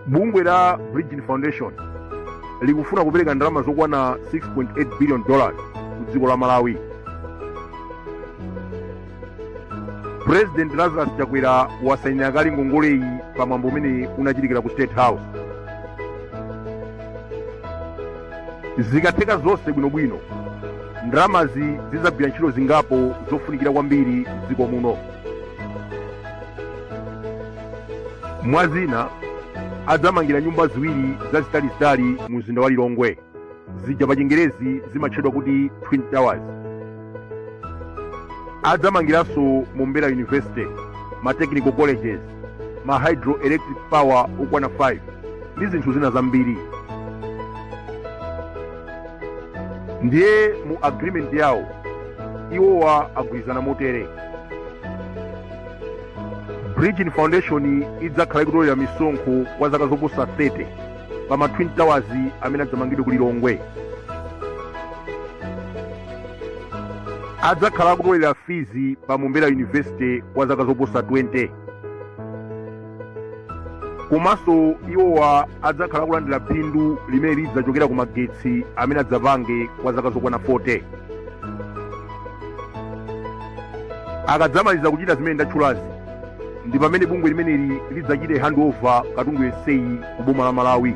Bungwe la Bridgin Foundation likufuna kupereka ndalama zokwana $6.8 billion ku dziko la Malawi. President Lazarus Chakwera wasayinira kale ngongoleyi pa mwambo umene unachitikira ku State House. Zikatheka zonse bwinobwino, ndalamazi zidzagwira ntchito zingapo zofunikira kwambiri m'dziko muno. Mwa zina, adzamangira nyumba ziwiri zazitalizitali mu mzinda wa Lilongwe, zija pa chingerezi zimatchedwa kuti Twin Towers. Adzamangiranso Mombera University, ma technical colleges, ma hydroelectric power okwana 5 ndi zinthu zina zambiri. Ndiye mu agreement yawo iwowa agwirizana motere: Bridgin Foundation idzakhala ikutolera misonkho kwa zaka zoposa 30 pa ma Twin Towers amene adzamangidwe ku Lilongwe. Adzakhala akutolera fees pa Mombera University kwa zaka zoposa 20. Komanso iwowa adzakhala akulandira phindu limene lidzachokera ku magetsi amene adzapange kwa zaka zokwana 40. Akadzamaliza kuchita zimene ndatchulazi, ndi pamene bungwe limeneli lidzachite handover katundu yenseyi ku boma la Malawi.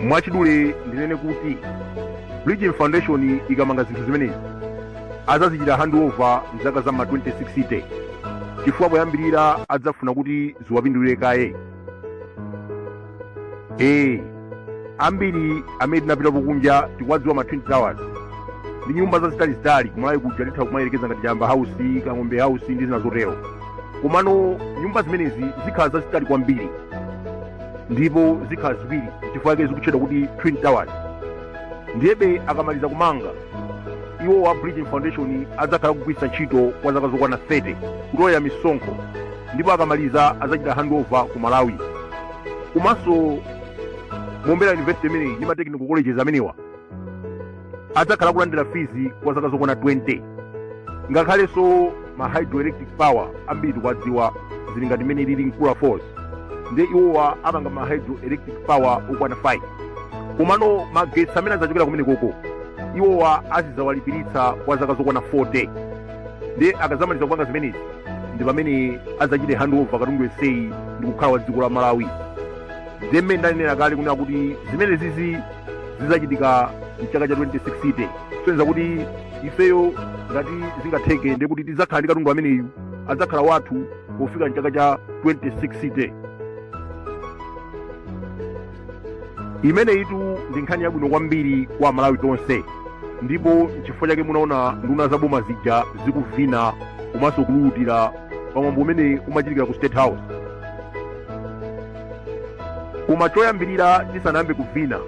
Mwachidule ndinene kuti Bridgin Foundation ikamanga zinthu zimenezi adzazichita handover mzaka za ma 2060, chifukwa poyambirira adzafuna kuti ziwapindulire kaye. Ambiri amene tinapitapo kunja tikuwadziwa ma Twin Towers ndi nyumba zazitalizitali. Kumalawi kuja titha kumayerekeza ngati Chamba House, Kang'ombe House ndi zina zotero. Komano nyumba zimenezi zikhala zazitali kwambiri ndipo zikhala ziwiri, chifukwa chake zikutchedwa kuti Twin Towers. Ndiyebe akamaliza kumanga, iwo wa Bridgin Foundation adzakhala kugwiritsa ntchito kwa zaka zokwana 30 kutolera misonkho, ndipo akamaliza adzachita handover ku Malawi. Komanso Mombera University imeneyi ndi ma technical colleges amenewa adzakhala kulandira fees kwa zaka zokwana 20. Ngakhalenso ma hydroelectric power ambiri tikuwadziwa, zili ngati imene ilili Nkula Falls, ndiye iwowa amanga ma hydroelectric power okwana 5. Komano magetsi amene adzachokera kumene koko iwowa azidzawalipiritsa kwa zaka zokwana 40. Ndiye akadzamaliza kupanga zimenezi ndi pamene adzachite handover katundu yenseyi ndi kukhala wa dziko la Malawi. Ndiye mmene ndanenera kale kunena kuti zimenezizi zidzachitika mchaka cha 2060, kusonyeza kuti ifeyo ngati zingatheke ndiye kuti tidzakhala ndi katundu ameneyu, adzakhala wathu pofika mchaka cha 2060. Imeneyitu ndi nkhani yabwino kwambiri kwa Amalawi tonse, ndipo nchifukwa chake munaona nduna za boma zija zikuvina komanso kululutira pamwambo umene umachitikira ku State House. Koma choyambirira, tisanayambe kuvina,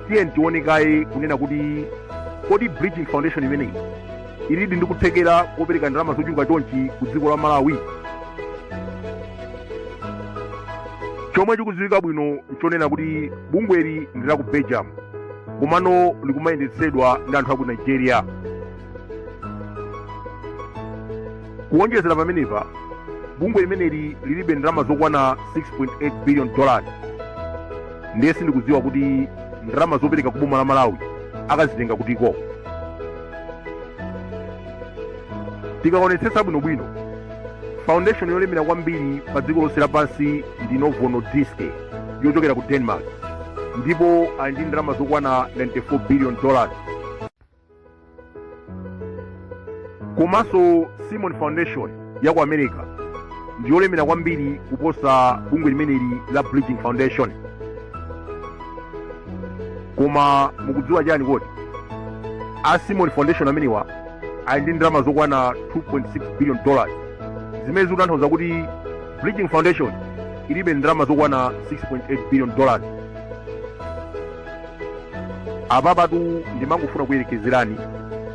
tiye tione kaye kunena kuti kodi Bridgin Foundation imeneyi ilidi ndi kuthekera kopereka ndalama zochuluka chonchi ku dziko la Malawi? Chomwe chikudziwika bwino nchonena kuti bungweli ndi la ku Belgium, komano likumayendetsedwa ndi anthu aku Nigeria. Kuwonjezera pamenepa, bungwe limeneli lilibe ndalama zokwana $6.8 billion. Ndiye sindikudziwa kuti ndalama zopereka ku boma la Malawi akazitenga kutiko. Tikaonetsetsa bwinobwino, foundation yolemera kwambiri pa dziko lonse lapansi ndi Novo Nordisk yochokera ku Denmark, ndipo ali ndi ndalama zokwana $94 billion. Komanso Simon Foundation ya ku America ndi yolemera kwambiri kuposa bungwe limeneli la Bridgin Foundation. Koma mukudziwa chani kodi? A Simon Foundation amenewa ali ndi ndalama zokwana $2.6 billion, zimene zikutanthauza kuti Bridgin Foundation ilibe ndalama zokwana $6.8 billion. Apapatu ndimangofuna kuyerekezerani,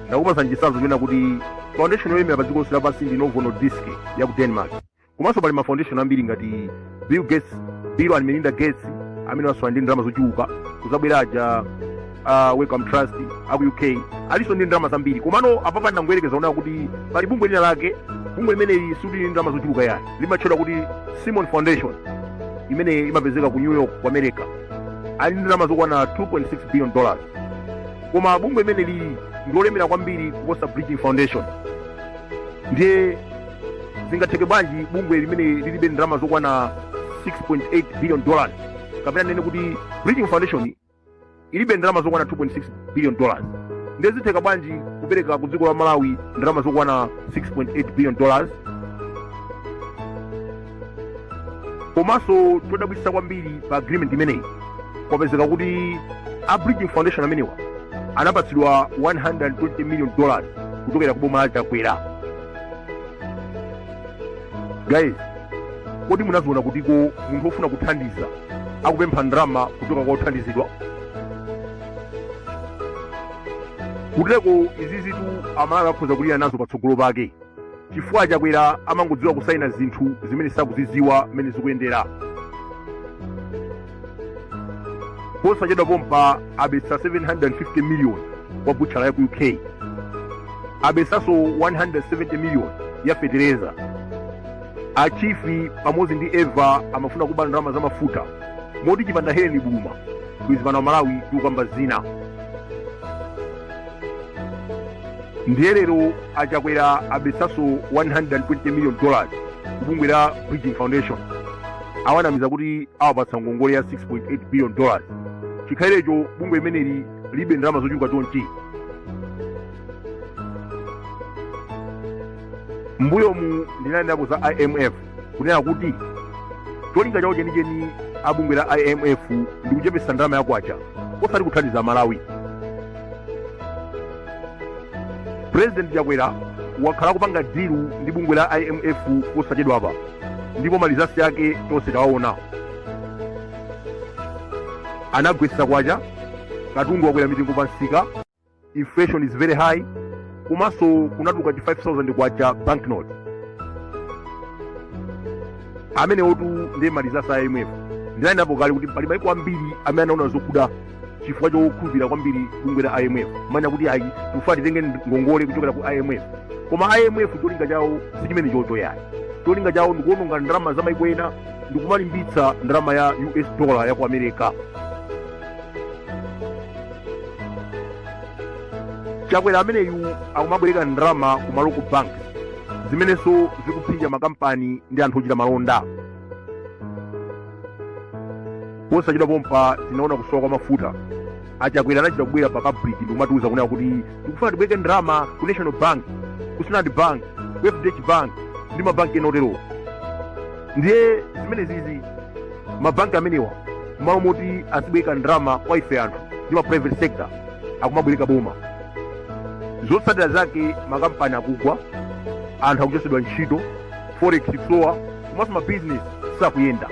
ndakupatsani chitsanzo chonena kuti foundation yolemera pa dziko lonse lapansi ndi Novo Nordisk ya ku Denmark. Komanso pali ma foundation ambiri ngati Bill Gates, Bill and Melinda Gates, amene ali ndi ndalama zochuluka, kuzabwera aja Wellcome Trust aku UK alinso ndi ndalama zambiri. Komano apapa ndangoyerekeza kunena kuti pali bungwe lina lake, Bungwe limeneli sikuti lili ndi ndalama zochuluka yayi, limatchedwa kuti Simon Foundation, imene imapezeka ku New York ku America. Ali ndi ndalama zokwana 2.6 billion dollars, koma bungwe limeneli ndilolemera kwambiri kuposa Bridging Foundation. Ndiye zingatheke bwanji bungwe limene lilibe ndalama zokwana 6.8 billion dollars, kapena nene kuti Bridging Foundation ilibe ndalama zokwana 2.6 billion dollars, ndiye zitheka bwanji kupereka ku dziko la Malawi ndalama zokwana 6.8 billion dollars? Komanso chodabwitsa kwambiri pa agreement imeneyi, kwapezeka kuti a Bridging Foundation amenewa anapatsidwa 120 million dollars kuchokera ku boma la Chakwera. Guys, kodi munaziona kutiko munthu wofuna kuthandiza akupempha ndalama kuchoka kwa othandizidwa? Kutereko izizitu Amalawi akhoza kulira nazo patsogolo pake, chifukwa Chakwera amangodziwa kusaina zinthu zimene sakuzidziwa mmene zikuyendera. Posachedwa pompa abetsa 750 million kwa butchala ya ku UK, abetsanso 170 million ya fetereza. Achifi pamodzi ndi Eva amafuna kuba ndalama za mafuta, moti chipanda Helen Buluma bwezi pano Malawi tikukamba zina. Ndiye lero aChakwera abetsanso 120 million dollars ku bungwe la Bridging Foundation. Awanamiza kuti awapatsa ngongole ya 6.8 billion dollars, chikhalirecho bungwe limeneli libe ndalama zochuluka chonchi. Mbuyomu ndinanenapo za IMF kunena kuti cholinga chawo chenicheni a bungwe la IMF ndi kuchepetsa ndalama ya kwacha, osati kuthandiza Malawi. President Chakwera wakhala akupanga dilu ndi bungwe la IMF posachedwapa, ndipo malizasi ake tonse tawaona. Anagwetsa kwacha, katundu wakwera mitengo pa msika, inflation is very high, komanso kunatuluka chi 5000 kwacha banknote. Amenewotu ndiye malizasi a IMF. Ndinanenapo kale kuti pali maiko ambiri amene anaona zokuda chifukwa chokhulupirira kwambiri bungwe la IMF, kumanena kuti ayi, tikufuna titenge ngongole kuchokera ku IMF. Koma IMF cholinga chawo si chimenechocho yayi. Cholinga chawo ndikuononga ndalama za maiko ena ndikumalimbitsa ndalama ya US dollar ya ku America. Chakwera ameneyu akumabwereka ndalama ku ma local banks, zimenenso zikuphinja makampani ndi anthu ochita malonda. Posachedwa pompa tinaona kusowa kwa mafuta. Achakwera anachita kubwera pa public ndikumatiuza kunena kuti tikufuna tibwereke ndalama ku National Bank, ku Standard Bank, ku FDH Bank ndi mabanki ena oterowo. Ndiye zimenezizi mabanki amenewa mmalo moti azibwereka ndalama kwa ife anthu ndi ma private sector, akumabwereka boma. Zotsatira zake makampani akugwa, anthu akuchotsedwa ntchito, forex ikusowa, komanso mabizinesi sakuyenda.